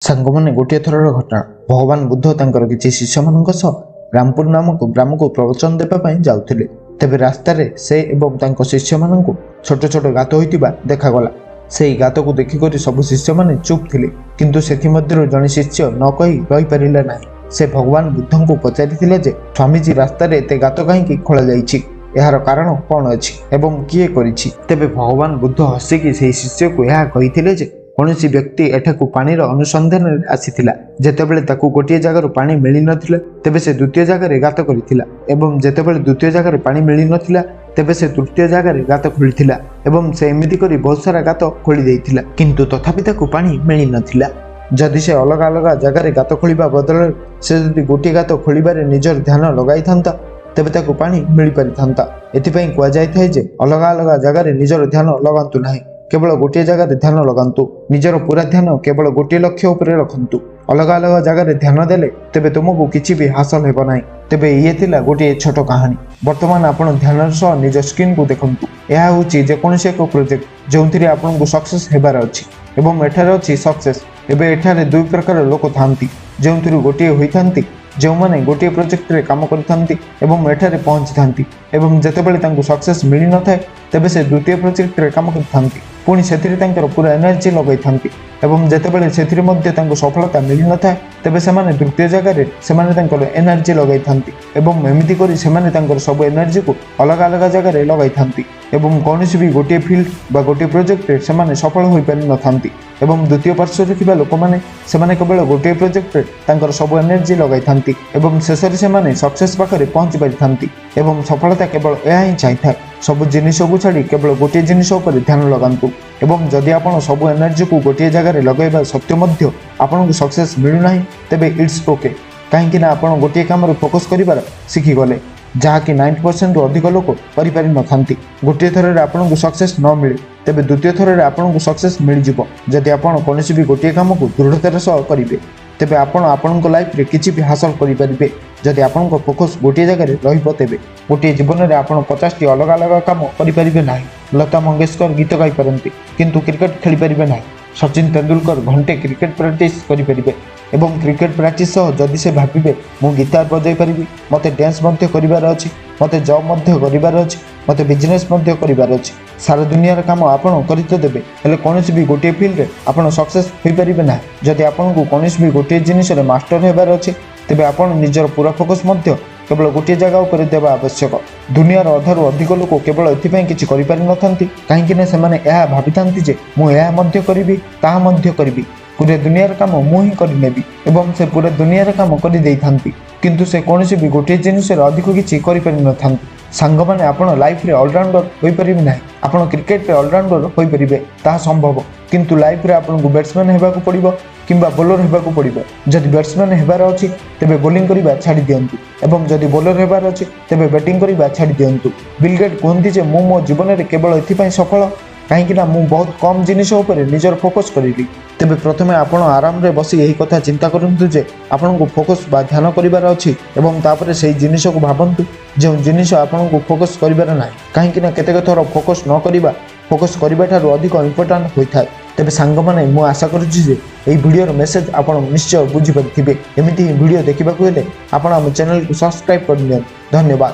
ସାଙ୍ଗମାନେ, ଗୋଟିଏ ଥରର ଘଟଣା। ଭଗବାନ ବୁଦ୍ଧ ତାଙ୍କର କିଛି ଶିଷ୍ୟମାନଙ୍କ ସହ ରାମପୁର ନାମକ ଗ୍ରାମକୁ ପ୍ରବଚନ ଦେବା ପାଇଁ ଯାଉଥିଲେ। ତେବେ ରାସ୍ତାରେ ସେ ଏବଂ ତାଙ୍କ ଶିଷ୍ୟମାନଙ୍କୁ ଛୋଟ ଛୋଟ ଗାତ ହୋଇଥିବା ଦେଖାଗଲା। ସେହି ଗାତକୁ ଦେଖିକରି ସବୁ ଶିଷ୍ୟମାନେ ଚୁପ୍ ଥିଲେ, କିନ୍ତୁ ସେଥିମଧ୍ୟରୁ ଜଣେ ଶିଷ୍ୟ ନ କହି ରହିପାରିଲା ନାହିଁ। ସେ ଭଗବାନ ବୁଦ୍ଧଙ୍କୁ ପଚାରିଥିଲେ ଯେ, ସ୍ୱାମୀଜୀ, ରାସ୍ତାରେ ଏତେ ଗାତ କାହିଁକି ଖୋଳାଯାଇଛି? ଏହାର କାରଣ କ'ଣ ଅଛି ଏବଂ କିଏ କରିଛି? ତେବେ ଭଗବାନ ବୁଦ୍ଧ ହସିକି ସେହି ଶିଷ୍ୟକୁ ଏହା କହିଥିଲେ ଯେ, କୌଣସି ବ୍ୟକ୍ତି ଏଠାକୁ ପାଣିର ଅନୁସନ୍ଧାନରେ ଆସିଥିଲା। ଯେତେବେଳେ ତାକୁ ଗୋଟିଏ ଜାଗାରୁ ପାଣି ମିଳିନଥିଲା, ତେବେ ସେ ଦ୍ୱିତୀୟ ଜାଗାରେ ଗାତ କରିଥିଲା ଏବଂ ଯେତେବେଳେ ଦ୍ୱିତୀୟ ଜାଗାରେ ପାଣି ମିଳିନଥିଲା, ତେବେ ସେ ତୃତୀୟ ଜାଗାରେ ଗାତ ଖୋଳିଥିଲା ଏବଂ ସେ ଏମିତି କରି ବହୁତ ସାରା ଗାତ ଖୋଳି ଦେଇଥିଲା, କିନ୍ତୁ ତଥାପି ତାକୁ ପାଣି ମିଳିନଥିଲା। ଯଦି ସେ ଅଲଗା ଅଲଗା ଜାଗାରେ ଗାତ ଖୋଳିବା ବଦଳରେ ସେ ଯଦି ଗୋଟିଏ ଗାତ ଖୋଳିବାରେ ନିଜର ଧ୍ୟାନ ଲଗାଇଥାନ୍ତା, ତେବେ ତାକୁ ପାଣି ମିଳିପାରିଥାନ୍ତା। ଏଥିପାଇଁ କୁହାଯାଇଥାଏ ଯେ, ଅଲଗା ଅଲଗା ଜାଗାରେ ନିଜର ଧ୍ୟାନ ଲଗାନ୍ତୁ ନାହିଁ, କେବଳ ଗୋଟିଏ ଜାଗାରେ ଧ୍ୟାନ ଲଗାନ୍ତୁ। ନିଜର ପୁରା ଧ୍ୟାନ କେବଳ ଗୋଟିଏ ଲକ୍ଷ୍ୟ ଉପରେ ରଖନ୍ତୁ। ଅଲଗା ଅଲଗା ଜାଗାରେ ଧ୍ୟାନ ଦେଲେ ତେବେ ତୁମକୁ କିଛି ବି ହାସଲ ହେବ ନାହିଁ। ତେବେ ଇଏ ଥିଲା ଗୋଟିଏ ଛୋଟ କାହାଣୀ। ବର୍ତ୍ତମାନ ଆପଣ ଧ୍ୟାନର ସହ ନିଜ ସ୍କ୍ରିନ୍କୁ ଦେଖନ୍ତୁ। ଏହା ହେଉଛି ଯେକୌଣସି ଏକ ପ୍ରୋଜେକ୍ଟ, ଯେଉଁଥିରେ ଆପଣଙ୍କୁ ସକ୍ସେସ୍ ହେବାର ଅଛି ଏବଂ ଏଠାରେ ଅଛି ସକ୍ସେସ୍। ଏବେ ଏଠାରେ ଦୁଇ ପ୍ରକାର ଲୋକ ଥାନ୍ତି, ଯେଉଁଥିରୁ ଗୋଟିଏ ହୋଇଥାନ୍ତି ଯେଉଁମାନେ ଗୋଟିଏ ପ୍ରୋଜେକ୍ଟରେ କାମ କରିଥାନ୍ତି ଏବଂ ଏଠାରେ ପହଞ୍ଚିଥାନ୍ତି ଏବଂ ଯେତେବେଳେ ତାଙ୍କୁ ସକ୍ସେସ୍ ମିଳିନଥାଏ, ତେବେ ସେ ଦ୍ୱିତୀୟ ପ୍ରୋଜେକ୍ଟରେ କାମ କରିଥାନ୍ତି। ପୁଣି ସେଥିରେ ତାଙ୍କର ପୁରା ଏନର୍ଜି ଲଗାଇଥାନ୍ତି ଏବଂ ଯେତେବେଳେ ସେଥିରେ ମଧ୍ୟ ତାଙ୍କୁ ସଫଳତା ମିଳିନଥାଏ, ତେବେ ସେମାନେ ତୃତୀୟ ଜାଗାରେ ସେମାନେ ତାଙ୍କର ଏନର୍ଜି ଲଗାଇଥାନ୍ତି ଏବଂ ଏମିତି କରି ସେମାନେ ତାଙ୍କର ସବୁ ଏନର୍ଜିକୁ ଅଲଗା ଅଲଗା ଜାଗାରେ ଲଗାଇଥାନ୍ତି ଏବଂ କୌଣସି ବି ଗୋଟିଏ ଫିଲ୍ଡ ବା ଗୋଟିଏ ପ୍ରୋଜେକ୍ଟରେ ସେମାନେ ସଫଳ ହୋଇପାରିନଥାନ୍ତି। ଏବଂ ଦ୍ୱିତୀୟ ପାର୍ଶ୍ୱରେ ଥିବା ଲୋକମାନେ, ସେମାନେ କେବଳ ଗୋଟିଏ ପ୍ରୋଜେକ୍ଟରେ ତାଙ୍କର ସବୁ ଏନର୍ଜି ଲଗାଇଥାନ୍ତି ଏବଂ ଶେଷରେ ସେମାନେ ସକ୍ସେସ୍ ପାଖରେ ପହଞ୍ଚି ପାରିଥାନ୍ତି। ଏବଂ ସଫଳତା କେବଳ ଏହା ହିଁ ଚାହିଁଥାଏ। ସବୁ ଜିନିଷକୁ ଛାଡ଼ି କେବଳ ଗୋଟିଏ ଜିନିଷ ଉପରେ ଧ୍ୟାନ ଲଗାନ୍ତୁ। ଏବଂ ଯଦି ଆପଣ ସବୁ ଏନର୍ଜିକୁ ଗୋଟିଏ ଜାଗାରେ ଲଗାଇବା ସତ୍ତ୍ୱେ ମଧ୍ୟ ଆପଣଙ୍କୁ ସକ୍ସେସ୍ ମିଳୁନାହିଁ, ତେବେ it's okay, କାହିଁକି ନା ଆପଣ ଗୋଟିଏ କାମରେ ଫୋକସ୍ କରିବାର ଶିଖିଗଲେ, ଯାହାକି 90%ରୁ ଅଧିକ ଲୋକ କରିପାରିନଥାନ୍ତି। ଗୋଟିଏ ଥରରେ ଆପଣଙ୍କୁ ସକ୍ସେସ୍ ନ ମିଳେ, ତେବେ ଦ୍ୱିତୀୟ ଥରରେ ଆପଣଙ୍କୁ ସକ୍ସେସ୍ ମିଳିଯିବ। ଯଦି ଆପଣ କୌଣସି ବି ଗୋଟିଏ କାମକୁ ଦୃଢ଼ତାର ସହ କରିବେ, ତେବେ ଆପଣ ଆପଣଙ୍କ ଲାଇଫରେ କିଛି ବି ହାସଲ କରିପାରିବେ, ଯଦି ଆପଣଙ୍କ ଫୋକସ୍ ଗୋଟିଏ ଜାଗାରେ ରହିବ। ତେବେ ଗୋଟିଏ ଜୀବନରେ ଆପଣ 50ଟି ଅଲଗା ଅଲଗା କାମ କରିପାରିବେ ନାହିଁ। ଲତା ମଙ୍ଗେଶକର ଗୀତ ଗାଇପାରନ୍ତି, କିନ୍ତୁ କ୍ରିକେଟ ଖେଳିପାରିବେ ନାହିଁ। ସଚିନ ତେନ୍ଦୁଲକର ଘଣ୍ଟେ କ୍ରିକେଟ ପ୍ରାକ୍ଟିସ୍ କରିପାରିବେ ଏବଂ କ୍ରିକେଟ ପ୍ରାକ୍ଟିସ୍ ସହ ଯଦି ସେ ଭାବିବେ, ମୁଁ ଗିଟାର ବଜାଇ ପାରିବି, ମୋତେ ଡ୍ୟାନ୍ସ ମଧ୍ୟ କରିବାର ଅଛି, ମୋତେ ଜବ୍ ମଧ୍ୟ କରିବାର ଅଛି, ମୋତେ ବିଜନେସ୍ ମଧ୍ୟ କରିବାର ଅଛି, ସାରା ଦୁନିଆର କାମ ଆପଣ କରି ତ ଦେବେ, ହେଲେ କୌଣସି ବି ଗୋଟିଏ ଫିଲ୍ଡରେ ଆପଣ ସକ୍ସେସ୍ ହୋଇପାରିବେ ନାହିଁ। ଯଦି ଆପଣଙ୍କୁ କୌଣସି ବି ଗୋଟିଏ ଜିନିଷରେ ମାଷ୍ଟର ହେବାର ଅଛି, ତେବେ ଆପଣ ନିଜର ପୁରା ଫୋକସ୍ ମଧ୍ୟ କେବଳ ଗୋଟିଏ ଜାଗା ଉପରେ ଦେବା ଆବଶ୍ୟକ। ଦୁନିଆର ଅଧାରୁ ଅଧିକ ଲୋକ କେବଳ ଏଥିପାଇଁ କିଛି କରିପାରିନଥାନ୍ତି, କାହିଁକି ନା ସେମାନେ ଏହା ଭାବିଥାନ୍ତି ଯେ, ମୁଁ ଏହା ମଧ୍ୟ କରିବି, ତାହା ମଧ୍ୟ କରିବି, ପୁରା ଦୁନିଆର କାମ ମୁଁ ହିଁ କରିନେବି। ଏବଂ ସେ ପୁରା ଦୁନିଆର କାମ କରିଦେଇଥାନ୍ତି, କିନ୍ତୁ ସେ କୌଣସି ବି ଗୋଟିଏ ଜିନିଷରେ ଅଧିକ କିଛି କରିପାରିନଥାନ୍ତି। ସାଙ୍ଗମାନେ, ଆପଣ ଲାଇଫରେ ଅଲରାଉଣ୍ଡର ହୋଇପାରିବେ ନାହିଁ। ଆପଣ କ୍ରିକେଟରେ ଅଲରାଉଣ୍ଡର ହୋଇପାରିବେ, ତାହା ସମ୍ଭବ, କିନ୍ତୁ ଲାଇଫରେ ଆପଣଙ୍କୁ ବ୍ୟାଟ୍ସମ୍ୟାନ୍ ହେବାକୁ ପଡ଼ିବ କିମ୍ବା ବୋଲର ହେବାକୁ ପଡ଼ିବ। ଯଦି ବ୍ୟାଟ୍ସମ୍ୟାନ୍ ହେବାର ଅଛି, ତେବେ ବୋଲିଂ କରିବା ଛାଡ଼ି ଦିଅନ୍ତୁ ଏବଂ ଯଦି ବୋଲର ହେବାର ଅଛି, ତେବେ ବ୍ୟାଟିଂ କରିବା ଛାଡ଼ି ଦିଅନ୍ତୁ। ବିଲଗେଟ୍ କୁହନ୍ତି ଯେ, ମୁଁ ମୋ ଜୀବନରେ କେବଳ ଏଥିପାଇଁ ସଫଳ, କାହିଁକି ନା ମୁଁ ବହୁତ କମ୍ ଜିନିଷ ଉପରେ ନିଜର ଫୋକସ୍ କରିଲି। ତେବେ ପ୍ରଥମେ ଆପଣ ଆରାମରେ ବସି ଏହି କଥା ଚିନ୍ତା କରନ୍ତୁ ଯେ, ଆପଣଙ୍କୁ ଫୋକସ୍ ବା ଧ୍ୟାନ କରିବାର ଅଛି ଏବଂ ତାପରେ ସେଇ ଜିନିଷକୁ ଭାବନ୍ତୁ, ଯେଉଁ ଜିନିଷ ଆପଣଙ୍କୁ ଫୋକସ୍ କରିବାର ନାହିଁ, କାହିଁକି ନା କେତେକ ଥର ଫୋକସ୍ ନ କରିବା ଫୋକସ୍ କରିବା ଠାରୁ ଅଧିକ ଇମ୍ପୋର୍ଟାଣ୍ଟ ହୋଇଥାଏ। ତେବେ ସାଙ୍ଗମାନେ, ମୁଁ ଆଶା କରୁଛି ଯେ ଏହି ଭିଡ଼ିଓର ମେସେଜ ଆପଣ ନିଶ୍ଚୟ ବୁଝିପାରିଥିବେ। ଏମିତି ହିଁ ଭିଡ଼ିଓ ଦେଖିବାକୁ ହେଲେ ଆପଣ ଆମ ଚ୍ୟାନେଲକୁ ସବସ୍କ୍ରାଇବ୍ କରିନିଅନ୍ତୁ। ଧନ୍ୟବାଦ।